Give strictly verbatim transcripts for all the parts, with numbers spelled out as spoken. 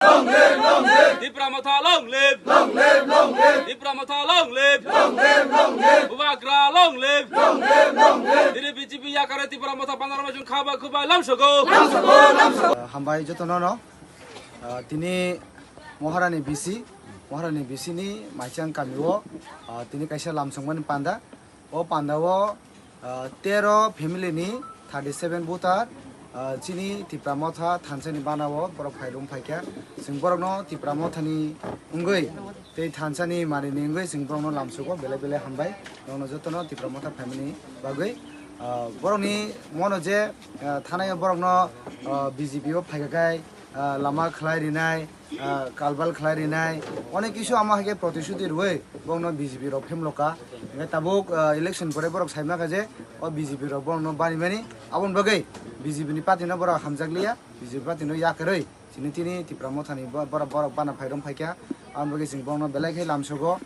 Long live, long live. Tipra Motha long live. Long live, long live. Tipra Motha long live. Long live, long live. Bubagra long live. Long live, long live. Dini B J P yakarwi Tipra Motha bandar majung khaba khubai lamsogo. Lamsogo, lamsogo. Hambai jotono no. Ah, tini Moharani B C, Moharani B C ni Maichang kami o, ah, tini kaisa lamsongmani panda. O panda o, ah, tero family ni thirty seven voter, ah, chini Tipra Motha thansa ni bana o borok phai rom phaikha. Chwng borok no Tipra Motha ni wngwi tei thansa ni mari ni wngwi chwng borok no lamsogo belai belai hambai. Norok no joto no Tipra Motha family ni bagwi, ah, borok ni mono je, ah, thanai o borok no, ah, B J P o phaikha khai, ah, lama khlai rinai, ah, kalbal khlai rinai, onek kisu amo hai khe protishuti rwui bongno B J P rok phemloka. Hingkhe tabuk, ah, election pore borok sai mankha je o B J P rok bongno bani mani, aboni bagwi B J P ni party no borok hamjak liya, B J P party no yakarwi chini tini Tipra Motha ni bo-, borok, borok bana phai rom phaikha. Aboni bagwi chwng bongno belai khe lamsogo,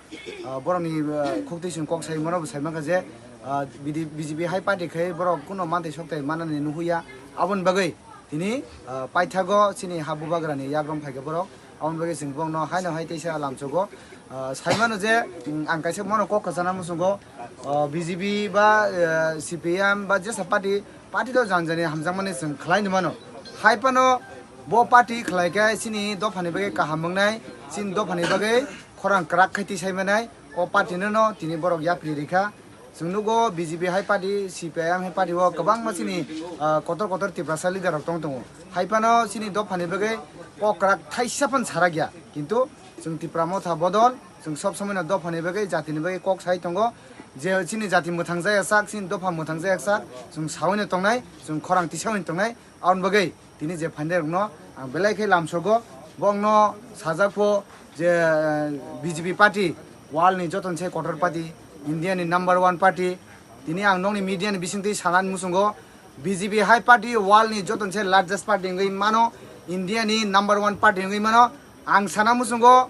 ah, borokni, ah, khuktwi chwng kok sai mano bo sai mankha je, ah, B D, B J P hai party khai borok kuno manthai sokthai manani nuhuya. Aboni bagwi tini, ah, paithago chini ha bubagrani yagram phaikha borok. Aboni bagwi chwng bongno haino hai teisa lamsogo. Ah, sai mano je, mm, ang kaisa mono kok kwchana muchungo, ah, B J P ba, ah, C P I M ba jesa party, party to janjani hamjakmani chwng khlaini mano. Hai phano bo party khlai khe chini dophani bagwi kaham wngnai, chini dophani bagwi khorang kwrak khai tisai manai, o party no no tini borok yapri rikha. Chwng nugo B J P hai party, C P I M hai party o kwbangma chini, ah, kotor kotor Tiprasa leader rok tong tongo. Hai phano chini dophani bagwi kok kwrak thaisa phan sarak ya. Kintu chwng Tipra Motha bodol, chwng sob somoi no dophani bagwi, jatini bagwi kok sai tongo. Je chini jati mwthang jaya sak, chini dopha mwthang jaya sak, chwng saui no tongnai, chwng khorang tisaui no tongnai. Aboni bagwi tini je phainairokno ang belai khe lamsogo, bongno sajak pho je, eh, B J P party, world ni joto ni se kotor party, India ni number one party. Tini ang nokni media ni bisingtwi sanani muchungo, B J P hai party world ni joto ni se largest party wngwi mano, India ni number one party wngwi mano. Ang sana muchungo,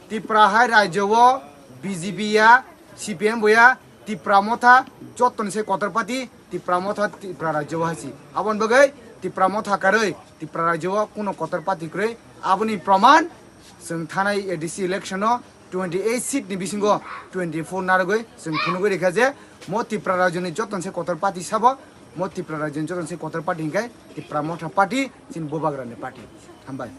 Tripura hai rajyo o B J P ya, C P M bo ya, Tipra Motha joto ni se kotor party, Tipra Motha Tripura rajyo o hai si. Aboni bagwi Tipra Motha karwi Tripura rajyo o kuno kotor party kwrwi. Aboni proman chwng thanai A D C election o twenty eight seat ni bisingo twenty four narwgwi chwng phunugwi rikha je mo Tripura rajyo ni joto ni se kotor party sabo, mo Tripura rajyo ni joto ni se kotor party hinkhe Tipra Motha party, chini bubagra ni party. Hambai.